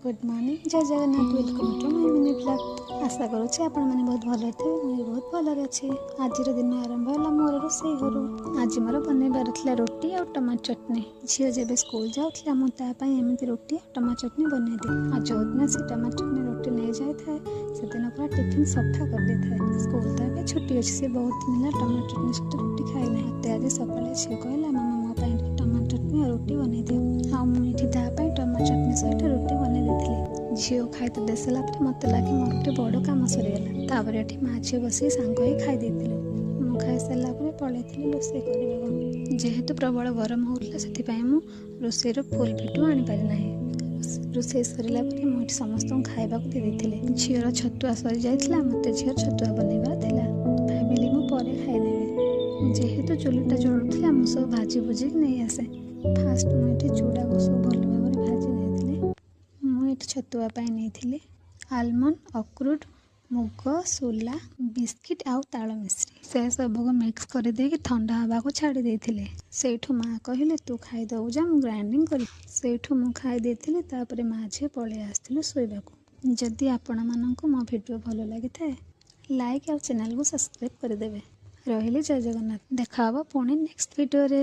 Good morning, Jay Jagannath. Welcome to my mini vlog. ଆଶା କରୁଛି ଆପଣମାନେ ବହୁତ ଭଲରେ ଥିବେ। ମୁଁ ବି ବହୁତ ଭଲରେ ଅଛି। ଆଜିର ଦିନ ଆରମ୍ଭ ହେଲା ମୋର ରୋଷେଇ ଘରୁ। ଆଜି ମୋର ବନେଇବାର ଥିଲା ରୁଟି ଆଉ ଟମାଟୋ ଚଟଣି। ଝିଅ ଯେବେ ସ୍କୁଲ ଯାଉଥିଲା, ମୁଁ ତା ପାଇଁ ଏମିତି ରୁଟି ଆଉ ଟମାଟୋ ଚଟଣି ବନେଇଦିଏ। ଆଉ ଯେଉଁଦିନ ସେ ଟମାଟୋ ଚଟଣି ରୁଟି ନେଇଯାଇଥାଏ, ସେଦିନ ପୁରା ଟିଫିନ୍ ସଫା କରିଦେଇଥାଏ। ସ୍କୁଲ ତ ଏବେ ଛୁଟି ଅଛି, ସେ ବହୁତ ଦିନ ହେଲା ଟମାଟୋ ଚଟଣି ସହିତ ରୁଟି ଖାଇନାହିଁ। ମୋତେ ଆଜି ସକାଳେ ଝିଅ କହିଲା, ମାମା, ମୋ ପାଇଁ ଟିକେ ଟମାଟୋ ଚଟଣି ଆଉ ରୁଟି ବନେଇ ଦିଅ। ଆଉ ମୁଁ ଏଠି ତା ପାଇଁ ଟମାଟୋ ଚଟଣି ସହିତ ରୁଟି ବନେଇ ଦେଇଥିଲି। ଝିଅ ଖାଇତେ ଦେଇ ସାରିଲା ପରେ ମୋତେ ଲାଗେ ମୋର ଗୋଟେ ବଡ଼ କାମ ସରିଗଲା। ତାପରେ ଏଠି ମା ଝିଅ ବସିକି ସାଙ୍ଗ ହେଇ ଖାଇ ଦେଇଥିଲୁ। ମୁଁ ଖାଇସାରିଲା ପରେ ପଳେଇଥିଲି ରୋଷେଇ କରିବାକୁ। ଯେହେତୁ ପ୍ରବଳ ଗରମ ହେଉଥିଲା, ସେଥିପାଇଁ ମୁଁ ରୋଷେଇର ଫୁଲ୍ ଭିଡ଼ିଓ ଆଣିପାରି ନାହିଁ। ରୋଷେଇ ସରିଲା ପରେ ମୁଁ ଏଠି ସମସ୍ତଙ୍କୁ ଖାଇବାକୁ ଦେଇ ଦେଇଥିଲି। ଝିଅର ଛତୁଆ ସରିଯାଇଥିଲା, ମୋତେ ଝିଅର ଛତୁଆ ବନେଇବାର ଥିଲା। ଭାବିଲି ମୁଁ ପରେ ଖାଇନେବି। ଯେହେତୁ ଚୁଲିଟା ଜଳୁଥିଲା, ମୁଁ ସବୁ ଭାଜି ଭୁଜିକି ନେଇ ଆସେ। ଫାଷ୍ଟ ମୁଁ ଏଠି ଚୁଡ଼ାକୁ ସବୁ ଭଲ ଭାବରେ ଭାଜି ନେଇଥିଲି। ମୁଁ ଏଠି ଛତୁଆ ପାଇଁ ନେଇଥିଲି ଆଲମଣ୍ଡ, ଅକ୍ରୁଟ, ମୁଗ, ସୋଲା, ବିସ୍କିଟ୍ ଆଉ ତାଳ ମିଶ୍ରି। ସେ ସବୁକୁ ମିକ୍ସ କରିଦେଇକି ଥଣ୍ଡା ହେବାକୁ ଛାଡ଼ି ଦେଇଥିଲି। ସେଇଠୁ ମା କହିଲେ, ତୁ ଖାଇଦେବୁ ଯା, ମୁଁ ଗ୍ରାଇଣ୍ଡିଙ୍ଗ କରିବି। ସେଇଠୁ ମୁଁ ଖାଇ ଦେଇଥିଲି। ତାପରେ ମା ଝିଅ ପଳେଇ ଆସିଥିଲୁ ଶୋଇବାକୁ। ଯଦି ଆପଣମାନଙ୍କୁ ମୋ ଭିଡ଼ିଓ ଭଲ ଲାଗିଥାଏ, ଲାଇକ୍ ଆଉ ଚ୍ୟାନେଲକୁ ସବସ୍କ୍ରାଇବ୍ କରିଦେବେ। ରହିଲି, ଜୟ ଜଗନ୍ନାଥ। ଦେଖା ହେବ ପୁଣି ନେକ୍ସଟ ଭିଡ଼ିଓରେ।